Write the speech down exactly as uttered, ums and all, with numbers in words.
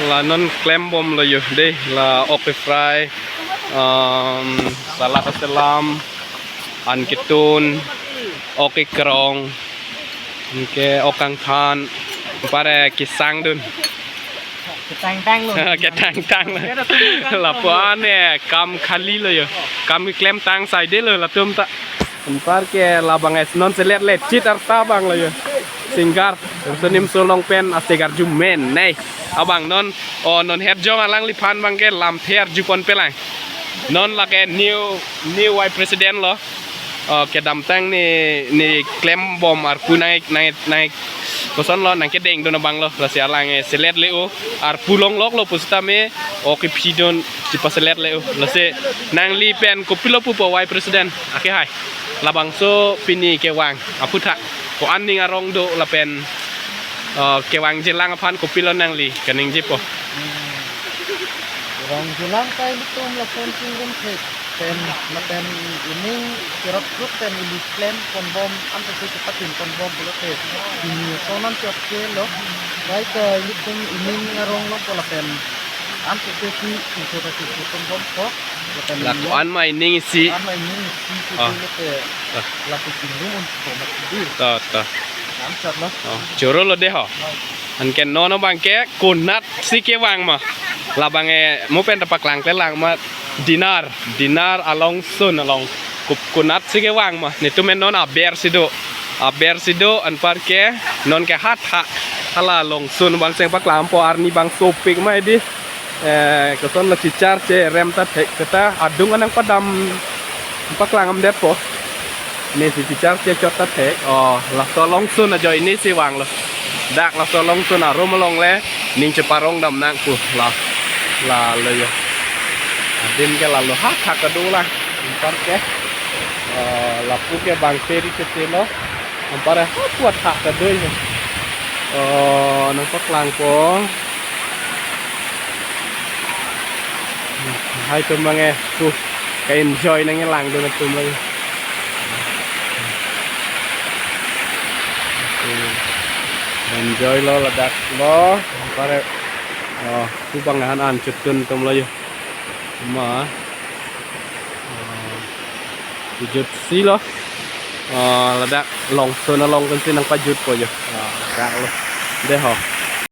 La non klembomlo yo dei, la ok ke-fry, um, salad aselam, an ketun, ok kekrong, anke ok kangthan, anparke kesangdun. Ketangtanglo. Ketangtanglo. Lapu-an eh kam khalilo yo. Kam keklemtang saidelo latum ta. Anparke labang es non selet le chit arta abanglo yo. Singer. Sunim sulong pen asegar jumen nei. Abang non, o non herjong alangliphan abangke lamthe arjupon pelang. Non lake new, new vice president lo. O kedamtang ne, ne klembom arpu nang, nang, nang, kosonlo nangkedengdun abanglo. Lasi alang eh selet le-o. Arpu longloklo pusitame, o kephidun chepaselet le-o. Lasi nangli pen kopilo pupo vice president akehai? Labangso pini kevang aputhak ko-an ning arong do lapen, eh, kevangjilang aphan kopilo nangli kaningjepo? Vangjilang ta ilitum lason chingrum thek pen, lapen ining cherot group pen ili klemponbom, anke si kepatinponbom pulote. Ini sonan chot ke lo. Baik, eh, ilitum ining arong lo po lapen anke si, si, si, si, si, ponbompo. Lapen la ko-an ma ining isi. Ko-an ma ining isi, si, Ah. si, lo ke. Ah. Lapu chingrum un po mat di. To, to. An chot lo. Oh, chorolo dei ho. Baik. Anke non abangke konat si kevang ma? Labang eh mo pen ta paklangkle lang ma, Dinar, Dinar alongsun along. Ko-, konat si kevang ma? Netum eh non aber si do. Aber si do anparke nonke hatha hala alongsun abang cheng paklangpo, arni abang sopik ma di. Eh, kosonlo chicharche rem ta thek ta adung anang padam paklang amdetpo. Ne si chicharche chot ta thek. Oh, laso alongsun ajoine si vanglo. Dak laso alongsun arum along le ning cheparong dam nang pu la, lalo yo. Adim ke lalo hatha kedo lang. Anparke, eh, lapu ke bang peri kete lo. Anpar eh hapu hatha kedo yo. Oh, nangpaklangpo. Hai atum abang eh, uh, ke-enjoy nangkelangdun atum abang. Enjoy lo ladak lo, anpar eh, oh, pu abang han an chutun atumlo yo. Ma. Oh, kejut si lo. Oh, ladak alongsun along pensi nangpajutpo yo. Ah, dak lo. Dei ho.